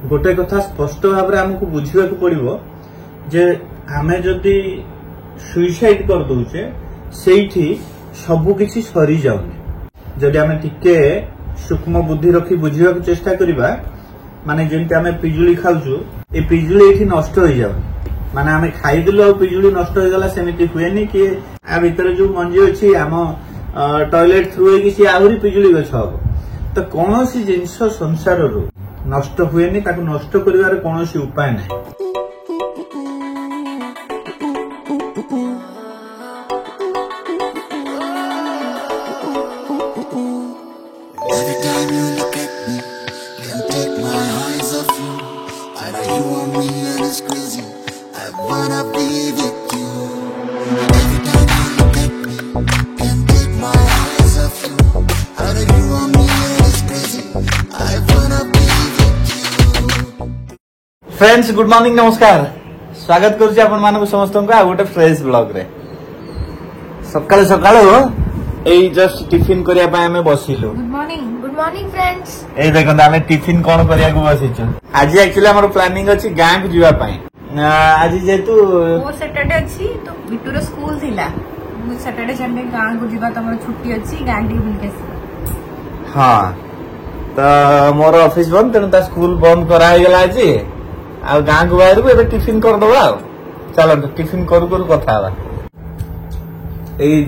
ଗୋଟେ କଥା ସ୍ପଷ୍ଟ ଭାବରେ ଆମକୁ ବୁଝିବାକୁ ପଡିବ ଯେ ଆମେ ଯଦି ସୁଇସାଇଡ କରିଦଉଛେ, ସେଇଠି ସବୁ କିଛି ସରିଯାଉନି। ଯଦି ଆମେ ଟିକେ ସୂକ୍ଷ୍ମ ବୁଦ୍ଧି ରଖି ବୁଝିବାକୁ ଚେଷ୍ଟା କରିବା, ମାନେ ଯେମିତି ଆମେ ପିଜୁଳି ଖାଉଛୁ, ଏ ପିଜୁଳି ଏଇଠି ନଷ୍ଟ ହେଇଯାଉନି। ମାନେ ଆମେ ଖାଇଦେଲୁ ଆଉ ପିଜୁଳି ନଷ୍ଟ ହେଇଗଲା, ସେମିତି ହୁଏନି କି ଆ ଭିତରେ ଯୋଉ ମଞ୍ଜି ଅଛି ଆମ ଟଏଲେଟ ଥ୍ରୁ ହେଇକି ସିଏ ଆହୁରି ପିଜୁଳି ଗଛ ହବ। ତ କୌଣସି ଜିନିଷ ସଂସାରରୁ ନଷ୍ଟ ହୁଏନି, ତାକୁ ନଷ୍ଟ କରିବାର କୌଣସି ଉପାୟ ନାହିଁ। Every time you look at me, can't take my eyes off you. I know you want me and it's crazy. I wanna be with you. Every time you look at me, can't take my eyes off you. I know you want me and it's crazy. I wanna be with you. Friends, good morning, ନମସ୍କାର। ସ୍ୱାଗତ କରୁଛି ଆପଣମାନଙ୍କୁ ସମସ୍ତଙ୍କୁ ଆଉ ଗୋଟେ fresh blog ରେ। ସକାଳୁ ସକାଳୁ ଏଇ ଜଷ୍ଟ ଟିଫିନ କରିବା ପାଇଁ ଆମେ ବସିଲୁ। Good morning, good morning friends. ଏଇ ଦେଖନ୍ତୁ, ଆମେ ଟିଫିନ କଣ କରିବାକୁ ବସିଛୁ। ଆଜି ଆକ୍ଚୁଆଲି ଆମର ପ୍ଲାନିଂ ଅଛି ଗାଁକୁ ଯିବା ପାଇଁ। ଆଜି ଯେହେତୁ ମୋର ସଟରଡେ ଅଛି, ତ ବିଟୁର ସ୍କୁଲ ଥିଲା। ମୁଁ ସଟରଡେ ସଣ୍ଡେ ଗାଁକୁ ଯିବା, ତମର ଛୁଟି ଅଛି, ଗାଁ ଟିକେ ବୁଲିକି ଆସିବା। ହଁ, ତ ମୋର ଅଫିସ ବନ୍ଦ, ତେଣୁ ତା ସ୍କୁଲ ବନ୍ଦ କରାହେଇଗଲା ଆଜି। ଆଉ ଗାଁକୁ ବାହାରିବୁ, ଏବେ ଟିଫିନ କରିଦବା। ଆଉ ଚାଲନ୍ତୁ, ଟିଫିନ କରୁ କରୁ କଥା ହବା। ଏଇ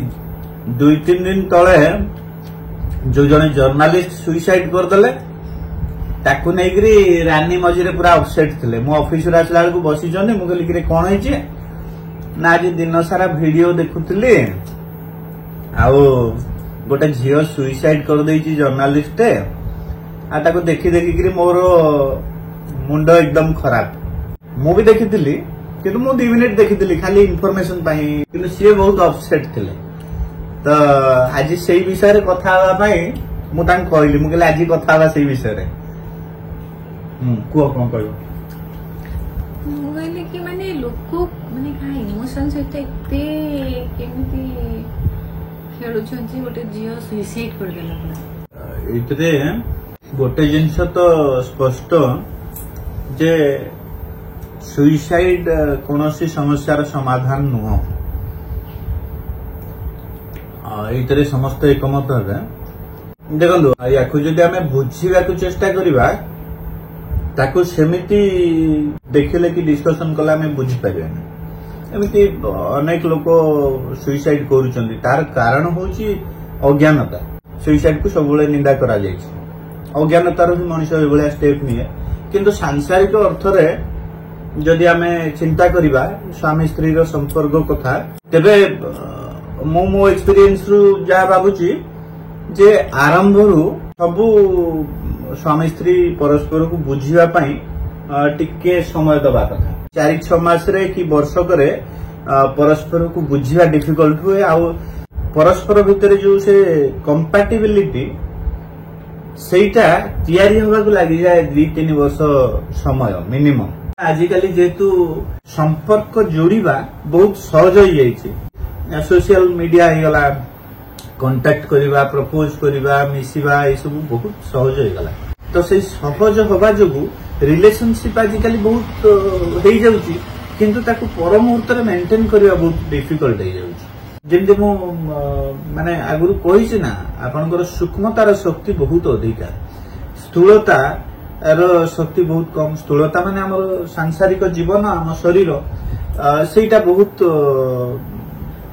2-3 ଦିନ ତଳେ ଯୋଉ ଜଣେ ଜର୍ଣ୍ଣାଲିଷ୍ଟ ସୁଇସାଇଡ କରିଦେଲେ, ତାକୁ ନେଇକିରି ରାନୀ ମଝିରେ ପୁରା ଅପସେଟ ଥିଲେ। ମୁଁ ଅଫିସରୁ ଆସିଲା ବେଳକୁ ବସିଛନ୍ତି। ମୁଁ କହିଲି, କିରେ, କଣ ହେଇଛି? ନା, ଆଜି ଦିନ ସାରା ଭିଡିଓ ଦେଖୁଥିଲି ଆଉ ଗୋଟେ ଝିଅ ସୁଇସାଇଡ କରିଦେଇଛି, ଜର୍ଣ୍ଣାଲିଷ୍ଟ, ଆଉ ତାକୁ ଦେଖି ଦେଖିକିରି ମୋର ମୁଣ୍ଡ ଏକଦମ ଖରାପ। ମୁଁ ବି ଦେଖିଥିଲି, କିନ୍ତୁ ମୁଁ 2 ମିନିଟ ଦେଖିଥିଲି ଖାଲି ଇନଫରମେସନ ପାଇଁ, କିନ୍ତୁ ସିଏ ବହୁତ ଅପସେଟ ଥିଲେ। ତ ଆଜି ସେଇ ବିଷୟରେ କଥା ହେବା ପାଇଁ ମୁଁ ତାଙ୍କୁ କହିଲି। ମୁଁ କହିଲି, ଆଜି କଥା ହେବା ସେଇ ବିଷୟରେ। କୁହ, କଣ କହିବ? ମୁଁ କହିଲି କି ମାନେ ଲୋକ ମାନେ କାହା ଇମୋସନ ସହିତ ଏତେ କେମିତି ଖେଳୁଛନ୍ତି? ଗୋଟେ ଝିଅ ସୁଇସାଇଡ କରିଦେଲା ପୁରା। ଏଇଥିରେ ଗୋଟେ ଜିନିଷ ତ ସ୍ପଷ୍ଟ ଯେ ସୁଇସାଇଡ କୌଣସି ସମସ୍ୟାର ସମାଧାନ ନୁହଁ। ଏଇଥିରେ ସମସ୍ତେ ଏକମତ ହେବେ। ଦେଖନ୍ତୁ, ୟାକୁ ଯଦି ଆମେ ବୁଝିବାକୁ ଚେଷ୍ଟା କରିବା, ତାକୁ ସେମିତି ଦେଖିଲେ କି ଡିସ୍କସନ କଲେ ଆମେ ବୁଝିପାରିବାନି। ଏମିତି ଅନେକ ଲୋକ ସୁଇସାଇଡ କରୁଛନ୍ତି, ତାର କାରଣ ହଉଛି ଅଜ୍ଞାନତା। ସୁଇସାଇଡ କୁ ସବୁବେଳେ ନିନ୍ଦା କରାଯାଇଛି। ଅଜ୍ଞାନତାରୁ ହିଁ ମଣିଷ ଏଭଳିଆ ଷ୍ଟେପ ନିଏ। କିନ୍ତୁ ସାଂସାରିକ ଅର୍ଥରେ ଯଦି ଆମେ ଚିନ୍ତା କରିବା ସ୍ୱାମୀ ସ୍ତ୍ରୀର ସମ୍ପର୍କ କଥା, ତେବେ ମୁଁ ମୋ ଏକ୍ସପିରିଏନ୍ସ ରୁ ଯାହା ଭାବୁଛି ଯେ ଆରମ୍ଭରୁ ସବୁ ସ୍ୱାମୀ ସ୍ତ୍ରୀ ପରସ୍ପରକୁ ବୁଝିବା ପାଇଁ ଟିକେ ସମୟ ଦବା କଥା। 4-6 ମାସରେ କି ବର୍ଷକରେ ପରସ୍ପରକୁ ବୁଝିବା ଡିଫିକଲ୍ଟ ହୁଏ, ଆଉ ପରସ୍ପର ଭିତରେ ଯୋଉ ସେ କମ୍ପାଟିବିଲିଟି, ସେଇଟା ତିଆରି ହବାକୁ ଲାଗିଯାଏ 2-3 ବର୍ଷ ସମୟ ମିନିମମ୍। ଆଜିକାଲି ଯେହେତୁ ସମ୍ପର୍କ ଯୋଡ଼ିବା ବହୁତ ସହଜ ହେଇଯାଇଛି, ସୋସିଆଲ ମିଡିଆ ହେଇଗଲା, କଣ୍ଟାକ୍ଟ କରିବା, ପ୍ରପୋଜ କରିବା, ମିଶିବା, ଏସବୁ ବହୁତ ସହଜ ହେଇଗଲା। ତ ସେଇ ସହଜ ହବା ଯୋଗୁ ରିଲେସନସିପ ଆଜିକାଲି ବହୁତ ହେଇଯାଉଛି, କିନ୍ତୁ ତାକୁ ପର ମୁହୂର୍ତ୍ତରେ ମେଣ୍ଟେନ କରିବା ବହୁତ ଡିଫିକଲ୍ଟ ହେଇଯାଉଛି। ଯେମିତି ମୁଁ ମାନେ ଆଗରୁ କହିଛି ନା, ଆପଣଙ୍କର ସୂକ୍ଷ୍ମତାର ଶକ୍ତି ବହୁତ ଅଧିକା, ସ୍ଥୂଳତାର ଶକ୍ତି ବହୁତ କମ। ସ୍ଥୂଳତା ମାନେ ଆମର ସାଂସାରିକ ଜୀବନ, ଆମ ଶରୀର, ସେଇଟା ବହୁତ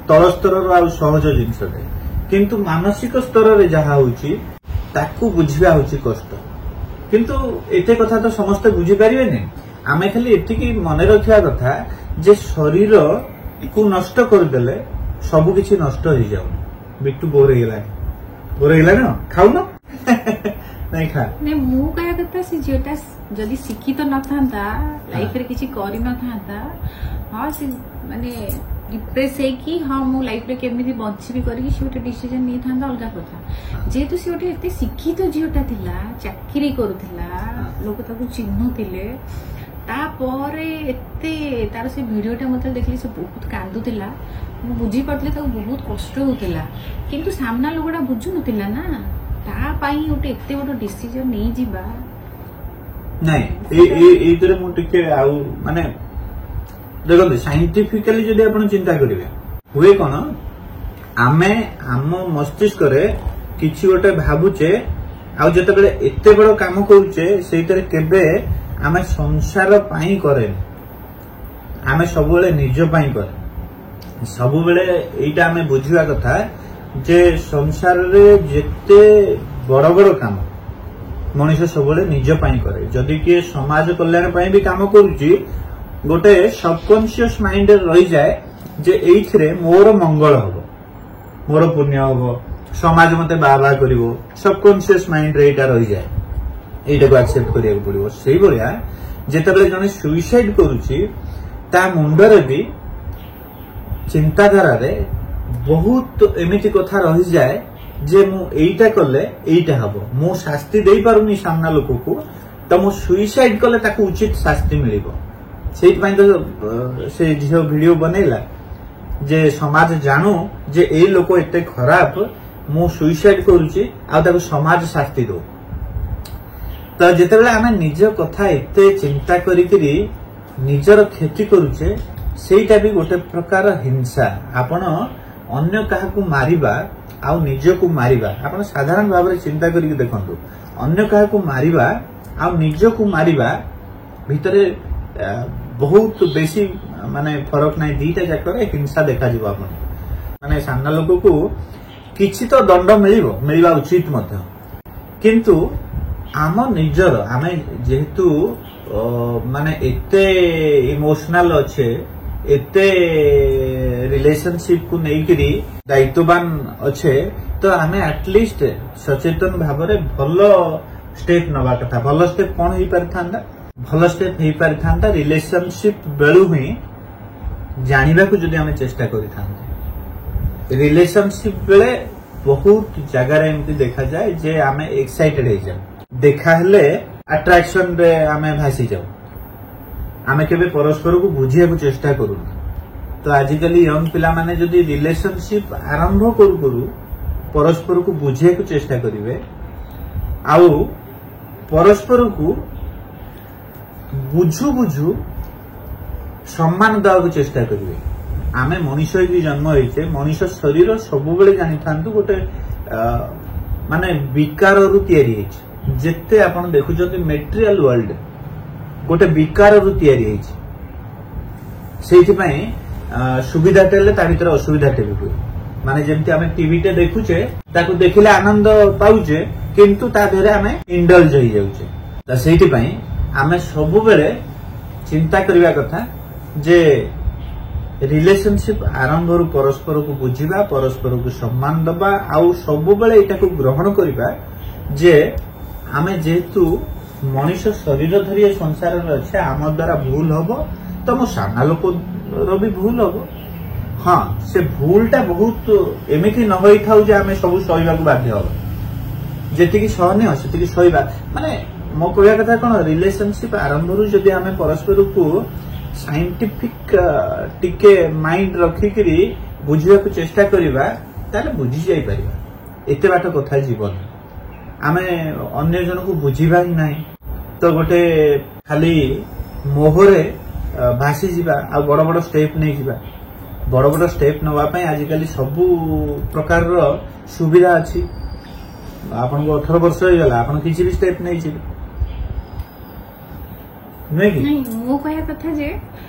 ତଳ ସ୍ତରର ଆଉ ସହଜ ଜିନିଷଟେ, କିନ୍ତୁ ମାନସିକ ସ୍ତରରେ ଯାହା ହଉଛି ତାକୁ ବୁଝିବା ହଉଛି କଷ୍ଟ। କିନ୍ତୁ ଏତେ କଥା ତ ସମସ୍ତେ ବୁଝିପାରିବେନି। ଆମେ ଖାଲି ଏତିକି ମନେ ରଖିବା କଥା ଯେ ଶରୀରକୁ ନଷ୍ଟ କରିଦେଲେ ସବୁ କିଛି ନଷ୍ଟ ହେଇଯାଉନି। ବିଟୁ ବୋର ହେଇଗଲାଣି, ବୋର ହେଇଗଲାଣି, ଖାଉନ ନାଇଁ, ଖା। ନାଇଁ, ମୁଁ କହିବା କଥା, ସେ ଝିଅଟା ଯଦି ଶିକ୍ଷିତ ନଥାନ୍ତା, ଲାଇଫରେ କିଛି କରିନଥାନ୍ତା, ହଁ, ସେ ମାନେ ଡିପ୍ରେସ ହେଇକି, ହଁ, ମୁଁ ଲାଇଫରେ କେମିତି ବଞ୍ଚିବି କରିକି ସେ ଗୋଟେ ଡିସିଜନ ନେଇଥାନ୍ତା, ଅଲଗା କଥା। ଯେହେତୁ ସେ ଗୋଟେ ଏତେ ଶିକ୍ଷିତ ଝିଅଟା ଥିଲା, ଚାକିରି କରୁଥିଲା, ଲୋକ ତାକୁ ଚିହ୍ନୁଥିଲେ, ତାପରେ ଏତେ ତାର ସେ ଭିଡିଓଟା ମୁଁ ଯେତେବେଳେ ଦେଖିଲି, ସେ ବହୁତ କାନ୍ଦୁଥିଲା। ମୁଁ ବୁଝିପାରୁଥିଲି ତାକୁ ବହୁତ କଷ୍ଟ ହଉଥିଲା, କିନ୍ତୁ ସାମ୍ନା ଲୋକଟା ବୁଝୁନଥିଲା ନା। ତା ପାଇଁ ଗୋଟେ ଏତେ ବଡ ଡିସିଜନ ନେଇଯିବା। ନାଇଁ, ଏଇଥିରେ ମୁଁ ଟିକେ ଆଉ ମାନେ ଦେଖନ୍ତୁ, ସାଇଣ୍ଟିଫିକାଲି ଯଦି ଆପଣ ଚିନ୍ତା କରିବେ, ହୁଏ କଣ, ଆମେ ଆମ ମସ୍ତିଷ୍କରେ କିଛି ଗୋଟେ ଭାବୁଛେ, ଆଉ ଯେତେବେଳେ ଏତେ ବଡ କାମ କରୁଛେ, ସେଇଥିରେ କେବେ ଆମେ ସଂସାର ପାଇଁ କରେନି, ଆମେ ସବୁବେଳେ ନିଜ ପାଇଁ କରେ। ସବୁବେଳେ ଏଇଟା ଆମେ ବୁଝିବା କଥା ଯେ ସଂସାରରେ ଯେତେ ବଡ ବଡ କାମ ମଣିଷ ସବୁବେଳେ ନିଜ ପାଇଁ କରେ। ଯଦି କିଏ ସମାଜ କଲ୍ୟାଣ ପାଇଁ ବି କାମ କରୁଛି, ଗୋଟେ ସବକନସିୟସ ମାଇଣ୍ଡରେ ରହିଯାଏ ଯେ ଏଇଥିରେ ମୋର ମଙ୍ଗଳ ହବ, ମୋର ପୁଣ୍ୟ ହବ, ସମାଜ ମତେ ବାହା ବାହା କରିବ। ସବକନସିୟସ ମାଇଣ୍ଡରେ ଏଇଟା ରହିଯାଏ, ଏଇଟାକୁ ଆକ୍ସେପ୍ଟ କରିବାକୁ ପଡିବ। ସେଇଭଳିଆ ଯେତେବେଳେ ଜଣେ ସୁଇସାଇଡ କରୁଛି, ତା ମୁଣ୍ଡରେ ବି ଚିନ୍ତାଧାରାରେ ବହୁତ ଏମିତି କଥା ରହିଯାଏ ଯେ ମୁଁ ଏଇଟା କଲେ ଏଇଟା ହବ, ମୁଁ ଶାସ୍ତି ଦେଇପାରୁନି ସାମ୍ନା ଲୋକକୁ, ତ ମୁଁ ସୁଇସାଇଡ କଲେ ତାକୁ ଉଚିତ ଶାସ୍ତି ମିଳିବ। ସେଇଥିପାଇଁ ତ ସେ ଝିଅ ଭିଡିଓ ବନେଇଲା ଯେ ସମାଜ ଜାଣୁ ଯେ ଏଇ ଲୋକ ଏତେ ଖରାପ, ମୁଁ ସୁଇସାଇଡ କରୁଛି ଆଉ ତାକୁ ସମାଜ ଶାସ୍ତି ଦଉ। ତ ଯେତେବେଳେ ଆମେ ନିଜ କଥା ଏତେ ଚିନ୍ତା କରିକିରି ନିଜର କ୍ଷତି କରୁଛେ, ସେଇଟା ବି ଗୋଟେ ପ୍ରକାର ହିଂସା। ଆପଣ ଅନ୍ୟ କାହାକୁ ମାରିବା ଆଉ ନିଜକୁ ମାରିବା, ଆପଣ ସାଧାରଣ ଭାବରେ ଚିନ୍ତା କରିକି ଦେଖନ୍ତୁ, ଅନ୍ୟ କାହାକୁ ମାରିବା ଆଉ ନିଜକୁ ମାରିବା ଭିତରେ ବହୁତ ବେଶୀ ମାନେ ଫରକ ନାହିଁ। ଦିଟା ଯାକରେ ହିଂସା ଦେଖାଯିବ ଆପଣଙ୍କୁ। ମାନେ ସାମ୍ନା ଲୋକକୁ କିଛି ତ ଦଣ୍ଡ ମିଳିବ, ମିଳିବା ଉଚିତ ମଧ୍ୟ, କିନ୍ତୁ ଆମ ନିଜର, ଆମେ ଯେହେତୁ ମାନେ ଏତେ ଇମୋସନାଲ ଅଛେ, ଏତେ ରିଲେସନସିପ କୁ ନେଇକିରି ଦାୟିତ୍ୱବାନ ଅଛେ, ତ ଆମେ ଆଟଲିଷ୍ଟ ସଚେତନ ଭାବରେ ଭଲ ଷ୍ଟେପ ନବା କଥା। ଭଲ ଷ୍ଟେପ କଣ ହେଇପାରିଥାନ୍ତା? ଭଲ ଷ୍ଟେପ ହେଇପାରିଥାନ୍ତା ରିଲେସନସିପ ବେଳୁ ହିଁ ଜାଣିବାକୁ ଯଦି ଆମେ ଚେଷ୍ଟା କରିଥାନ୍ତେ। ରିଲେସନସିପ ବେଳେ ବହୁତ ଜାଗାରେ ଏମିତି ଦେଖାଯାଏ ଯେ ଆମେ ଏକ୍ସାଇଟେଡ ହେଇଯାଉ, ଦେଖା ହେଲେ ଆଟ୍ରାକ୍ସନରେ ଆମେ ଭାସିଯାଉ, ଆମେ କେବେ ପରସ୍ପରକୁ ବୁଝିବାକୁ ଚେଷ୍ଟା କରୁନୁ। ତ ଆଜିକାଲି ୟଙ୍ଗ ପିଲାମାନେ ଯଦି ରିଲେସନସିପ ଆରମ୍ଭ କରୁ କରୁ ପରସ୍ପରକୁ ବୁଝିବାକୁ ଚେଷ୍ଟା କରିବେ ଆଉ ପରସ୍ପରକୁ ବୁଝୁ ବୁଝୁ ସମ୍ମାନ ଦେବାକୁ ଚେଷ୍ଟା କରିବେ। ଆମେ ମଣିଷ ହେଇକି ଜନ୍ମ ହେଇଛେ, ମଣିଷ ଶରୀର ସବୁବେଳେ ଜାଣିଥାନ୍ତୁ ଗୋଟେ ମାନେ ବିକାରରୁ ତିଆରି ହେଇଛି। ଯେତେ ଆପଣ ଦେଖୁଛନ୍ତି ମେଟେରିଆଲ ୱାର୍ଲଡ ଗୋଟେ ବିକାରରୁ ତିଆରି ହେଇଛି। ସେଇଥିପାଇଁ ସୁବିଧାଟେ ହେଲେ ତା ଭିତରେ ଅସୁବିଧାଟେ ବି ହୁଏ। ମାନେ ଯେମିତି ଆମେ ଟିଭିଟେ ଦେଖୁଛେ, ତାକୁ ଦେଖିଲେ ଆନନ୍ଦ ପାଉଛେ, କିନ୍ତୁ ତା ଦେହରେ ଆମେ ଇଣ୍ଡଲଜ ହେଇଯାଉଛେ। ତ ସେଇଥିପାଇଁ ଆମେ ସବୁବେଳେ ଚିନ୍ତା କରିବା କଥା ଯେ ରିଲେସନସିପ ଆରମ୍ଭରୁ ପରସ୍ପରକୁ ବୁଝିବା, ପରସ୍ପରକୁ ସମ୍ମାନ ଦବା, ଆଉ ସବୁବେଳେ ଏଇଟାକୁ ଗ୍ରହଣ କରିବା ଯେ ଆମେ ଯେହେତୁ ମଣିଷ ଶରୀର ଧରି ଏ ସଂସାରରେ ଅଛେ, ଆମ ଦ୍ୱାରା ଭୁଲ ହବ ତ ମୋ ସାମ୍ନା ଲୋକର ବି ଭୁଲ ହବ। ହଁ, ସେ ଭୁଲଟା ବହୁତ ଏମିତି ନ ହେଇଥାଉ ଯେ ଆମେ ସବୁ ସହିବାକୁ ବାଧ୍ୟ ହବ। ଯେତିକି ସହନୀୟ ସେତିକି ସହିବା। ମାନେ ମୋ କହିବା କଥା କଣ, ରିଲେସନସିପ ଆରମ୍ଭରୁ ଯଦି ଆମେ ପରସ୍ପରକୁ ସାଇଣ୍ଟିଫିକ ଟିକେ ମାଇଣ୍ଡ ରଖିକିରି ବୁଝିବାକୁ ଚେଷ୍ଟା କରିବା, ତାହେଲେ ବୁଝି ଯାଇପାରିବା। ଏତେ ବାଟ କଥା ଯିବନି। ଆମେ ଅନ୍ୟ ଜଣକୁ ବୁଝିବା ହିଁ ନାହିଁ ତ ଗୋଟେ ଖାଲି ମୋହରେ ଭାସିଯିବା ଆଉ ବଡ ବଡ ଷ୍ଟେପ ନେଇଯିବା। ବଡ ବଡ ଷ୍ଟେପ ନେବା ପାଇଁ ଆଜିକାଲି ସବୁ ପ୍ରକାରର ସୁବିଧା ଅଛି। ଆପଣଙ୍କୁ 18 ବର୍ଷ ହେଇଗଲା, ଆପଣ କିଛି ବି ଷ୍ଟେପ ନେଇଯିବେ, ନୁହେଁ କି? ନାଇଁ, ମୋ କହିବା କଥା ଯେ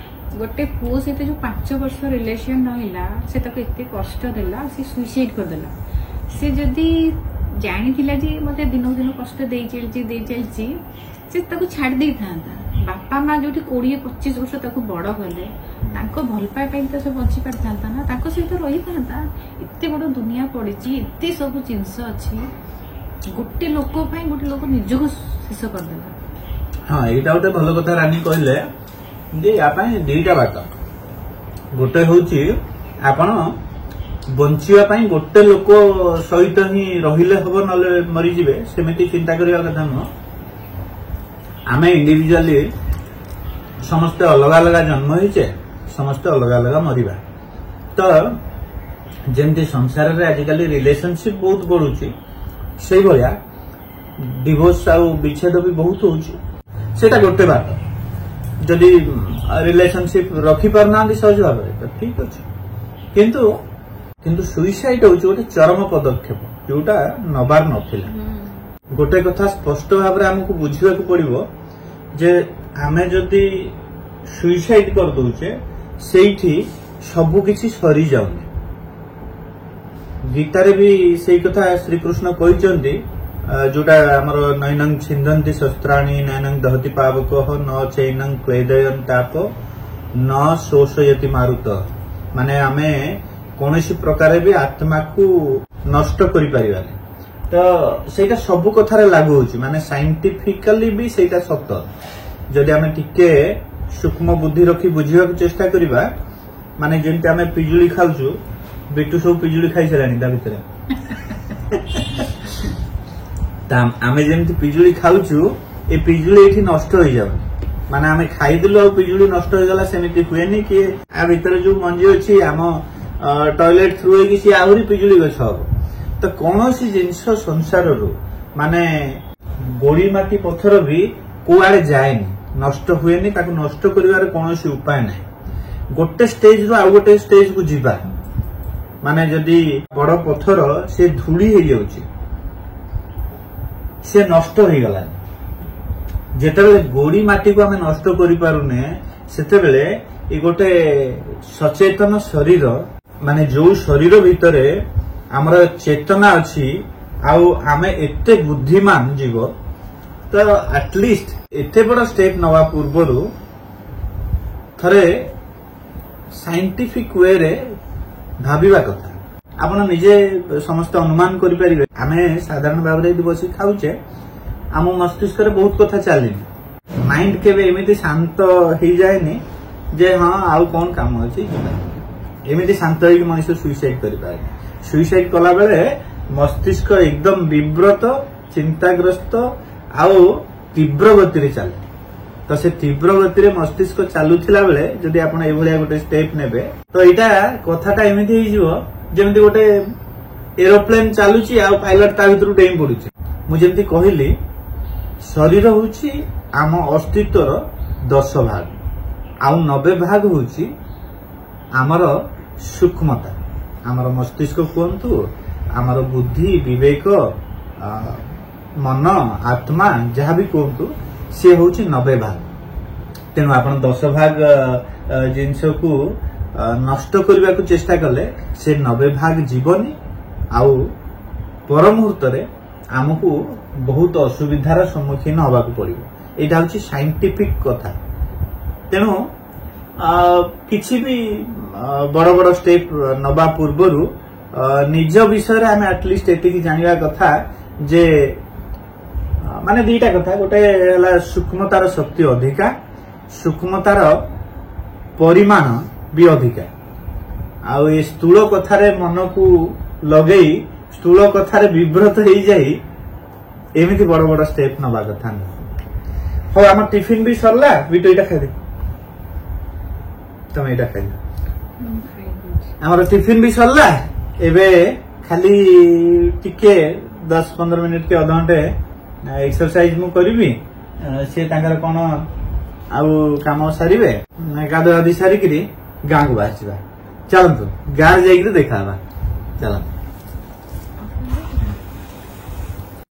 ଗୋଟେ ପୁଅ ସହିତ ଯୋଉ 5 ବର୍ଷ ରିଲେସନ ରହିଲା, ସେ ତାକୁ ଏତେ କଷ୍ଟ ଦେଲା, ସେ ସୁଇସାଇଡ କରିଦେଲା। ସେ ଯଦି ଜାଣିଥିଲା ଯେ ମତେ ଦିନକୁ ଦିନ କଷ୍ଟ ଦେଇ ଚାଲିଛି ଦେଇ ଚାଲିଛି, ସେ ତାକୁ ଛାଡି ଦେଇଥାନ୍ତା। ବାପା ମା ଯୋଉଠି 20-25 ବର୍ଷ ତାକୁ ବଡ କଲେ, ତାଙ୍କ ଭଲ ପାଇବା ପାଇଁ ତ ସେ ବଞ୍ଚି ପାରିଥାନ୍ତା ନା, ତାଙ୍କ ସହିତ ରହିଥାନ୍ତା। ଏତେ ବଡ ଦୁନିଆ ପଡିଛି, ଏତେ ସବୁ ଜିନିଷ ଅଛି, ଗୋଟେ ଲୋକ ପାଇଁ ଗୋଟେ ଲୋକ ନିଜକୁ ଶେଷ କରିଦେଲା। ହଁ, ଏଇଟା ଗୋଟେ ଭଲ କଥା ରାନୀ କହିଲେ ଯେ ୟା ପାଇଁ ଦିଟା ବାଟ। ଗୋଟେ ହଉଛି ଆପଣ ବଞ୍ଚିବା ପାଇଁ ଗୋଟେ ଲୋକ ସହିତ ହିଁ ରହିଲେ ହବ, ନହେଲେ ମରିଯିବେ, ସେମିତି ଚିନ୍ତା କରିବା କଥା ନୁହଁ। ଆମେ ଇଣ୍ଡିଭିଜୁଆଲି ସମସ୍ତେ ଅଲଗା ଅଲଗା ଜନ୍ମ ହେଇଛେ, ସମସ୍ତେ ଅଲଗା ଅଲଗା ମରିବା। ତ ଯେମିତି ସଂସାରରେ ଆଜିକାଲି ରିଲେସନସିପ ବହୁତ ବଢୁଛି, ସେଇଭଳିଆ ଡିଭୋର୍ସ ଆଉ ବିଚ୍ଛେଦ ବି ବହୁତ ହଉଛି। ସେଇଟା ଗୋଟେ ବାଟ। ଯଦି ରିଲେସନସିପ ରଖିପାରୁନାହାନ୍ତି ସହଜ ଭାବରେ ତ ଠିକ ଅଛି, କିନ୍ତୁ କିନ୍ତୁ ସୁଇସାଇଡ ହଉଛି ଗୋଟେ ଚରମ ପଦକ୍ଷେପ ଯୋଉଟା ନବାର ନଥିଲା। ଗୋଟେ କଥା ସ୍ପଷ୍ଟ ଭାବରେ ଆମକୁ ବୁଝିବାକୁ ପଡିବ ଯେ ଆମେ ଯଦି ସୁଇସାଇଡ କରିଦଉଛେ ସେଇଠି ସବୁ କିଛି ସରିଯାଉନି। ଗୀତାରେ ବି ସେଇ କଥା ଶ୍ରୀକୃଷ୍ଣ କହିଛନ୍ତି, ଯୋଉଟା ଆମର ନୈନଂ ଛିନ୍ଦନ୍ତି ଶସ୍ତ୍ରାଣୀ ନୈନଂ ଦହତି ପାବକଃ ନ ଚୈନଂ କ୍ଲେଦୟନ୍ ତାପ ନ ଶୋଷୟତି ମାରୁତ। ମାନେ ଆମେ କୌଣସି ପ୍ରକାରେ ବି ଆତ୍ମାକୁ ନଷ୍ଟ କରିପାରିବାନି। ତ ସେଇଟା ସବୁ କଥାରେ ଲାଗୁ ହଉଛି, ମାନେ ସାଇଣ୍ଟିଫିକାଲି ବି ସେଇଟା ସତ। ଯଦି ଆମେ ଟିକେ ସୂକ୍ଷ୍ମ ବୁଦ୍ଧି ରଖି ବୁଝିବାକୁ ଚେଷ୍ଟା କରିବା, ମାନେ ଯେମିତି ଆମେ ପିଜୁଳି ଖାଉଛୁ, ବିଟୁ ସବୁ ପିଜୁଳି ଖାଇସାରିଲାଣି ତା ଭିତରେ, ଆମେ ଯେମିତି ପିଜୁଳି ଖାଉଛୁ ଏ ପିଜୁଳି ଏଇଠି ନଷ୍ଟ ହେଇଯାଉନି, ମାନେ ଆମେ ଖାଇଦେଲୁ ଆଉ ପିଜୁଳି ନଷ୍ଟ ହେଇଗଲା ସେମିତି ହୁଏନି କି ଆ ଭିତରେ ଯୋଉ ମଞ୍ଜି ଅଛି ଆମ ଟଏଲେଟ ଥ୍ରୁ ହେଇକି ସିଏ ଆହୁରି ପିଜୁଳି ଗଛ ହବ। ତ କୌଣସି ଜିନିଷ ସଂସାରରୁ ମାନେ ଗୋଡି ମାଟି ପଥର ବି କୁଆଡେ ଯାଏନି, ନଷ୍ଟ ହୁଏନି, ତାକୁ ନଷ୍ଟ କରିବାର କୌଣସି ଉପାୟ ନାହିଁ। ଗୋଟେ ଷ୍ଟେଜରୁ ଆଉ ଗୋଟେ ଷ୍ଟେଜକୁ ଯିବା ମାନେ ଯଦି ବଡ ପଥର ସେ ଧୂଳି ହେଇଯାଉଛି, ସେ ନଷ୍ଟ ହେଇଗଲାନି। ଯେତେବେଳେ ଗୋଡି ମାଟିକୁ ଆମେ ନଷ୍ଟ କରିପାରୁନେ ସେତେବେଳେ ଏ ଗୋଟେ ସଚେତନ ଶରୀର, ମାନେ ଯୋଉ ଶରୀର ଭିତରେ ଆମର ଚେତନା ଅଛି ଆଉ ଆମେ ଏତେ ବୁଦ୍ଧିମାନ ଜୀବ, ତ ଆଟଲିଷ୍ଟ ଏତେ ବଡ ଷ୍ଟେପ ନବା ପୂର୍ବରୁ ଥରେ ସାଇଣ୍ଟିଫିକ ୱେରେ ଭାବିବା କଥା। ଆପଣ ନିଜେ ସମସ୍ତେ ଅନୁମାନ କରିପାରିବେ, ଆମେ ସାଧାରଣ ଭାବରେ ଯଦି ବସି ଖାଉଛେ ଆମ ମସ୍ତିଷ୍କରେ ବହୁତ କଥା ଚାଲିନି, ମାଇଣ୍ଡ କେବେ ଏମିତି ଶାନ୍ତ ହେଇଯାଏନି ଯେ ହଁ ଆଉ କଣ କାମ ଅଛି ଯିବା। ଏମିତି ଶାନ୍ତ ହେଇକି ମଣିଷ ସୁଇସାଇଡ କରିପାରେନି। ସୁଇସାଇଡ କଲା ବେଳେ ମସ୍ତିଷ୍କ ଏକଦମ ବିବ୍ରତ, ଚିନ୍ତାଗ୍ରସ୍ତ ଆଉ ତୀବ୍ର ଗତିରେ ଚାଲେ। ତ ସେ ତୀବ୍ର ଗତିରେ ମସ୍ତିଷ୍କ ଚାଲୁଥିଲା ବେଳେ ଯଦି ଆପଣ ଏଇଭଳିଆ ଗୋଟେ ଷ୍ଟେପ ନେବେ ତ ଏଇଟା କଥାଟା ଏମିତି ହେଇଯିବ ଯେମିତି ଗୋଟେ ଏରୋପ୍ଲେନ ଚାଲୁଛି ଆଉ ପାଇଲଟ ତା ଭିତରୁ ଡେଇଁ ପଡୁଛି। ମୁଁ ଯେମିତି କହିଲି, ଶରୀର ହଉଛି ଆମ ଅସ୍ତିତ୍ୱର 10 ଭାଗ, ଆଉ 90 ଭାଗ ହଉଛି ଆମର ସୂକ୍ଷ୍ମତା, ଆମର ମସ୍ତିଷ୍କ କୁହନ୍ତୁ, ଆମର ବୁଦ୍ଧି, ବିବେକ, ମନ, ଆତ୍ମା ଯାହା ବି କୁହନ୍ତୁ, ସିଏ ହଉଛି 90 ଭାଗ। ତେଣୁ ଆପଣ 10 ଭାଗ ଜିନିଷକୁ ନଷ୍ଟ କରିବାକୁ ଚେଷ୍ଟା କଲେ ସେ 90 ଭାଗ ଯିବନି, ଆଉ ପର ମୁହୂର୍ତ୍ତରେ ଆମକୁ ବହୁତ ଅସୁବିଧାର ସମ୍ମୁଖୀନ ହବାକୁ ପଡିବ। ଏଇଟା ହଉଛି ସାଇଣ୍ଟିଫିକ କଥା। ତେଣୁ କିଛି ବି ବଡ ବଡ ଷ୍ଟେପ ନବା ପୂର୍ବରୁ ନିଜ ବିଷୟରେ ଆମେ ଆଟଲିଷ୍ଟ ଏତିକି ଜାଣିବା କଥା ଯେ ମାନେ ଦିଟା କଥା, ଗୋଟେ ହେଲା ସୂକ୍ଷ୍ମତାର ଶକ୍ତି ଅଧିକା, ସୂକ୍ଷ୍ମତାର ପରିମାଣ ବି ଅଧିକା, ଆଉ ଏ ସ୍ଥୂଳ କଥାରେ ମନକୁ ଲଗେଇ ସ୍ଥୂଳ କଥାରେ ବିବ୍ରତ ହେଇଯାଇ ଏମିତି ବଡ ବଡ ଷ୍ଟେପ ନବା କଥା ନୁହଁ। ହଉ, ଆମ ଟିଫିନ ବି ସରିଲା। ବିଟୁ ଏଇଟା ଖାଇଦେ, ତମେ ଏଇଟା ଖାଇଦିଅ। ଆମର ଟିଫିନ ବି ସରିଲା। ଏବେ ଖାଲି ଟିକେ 10-15 ମିନିଟ କି ଅଧଘଣ୍ଟେ ଏକ୍ସରସାଇଜ ମୁଁ କରିବି। ସିଏ ତାଙ୍କର କଣ ଆଉ କାମ ସାରିବେ, ଗାଧୁଆ ଗାଧି ସାରିକିରି ଗାଁକୁ ବାହାରିଯିବା। ଚାଲନ୍ତୁ ଗାଁରେ ଯାଇକିରି ଦେଖା ହବା। ଚାଲନ୍ତୁ।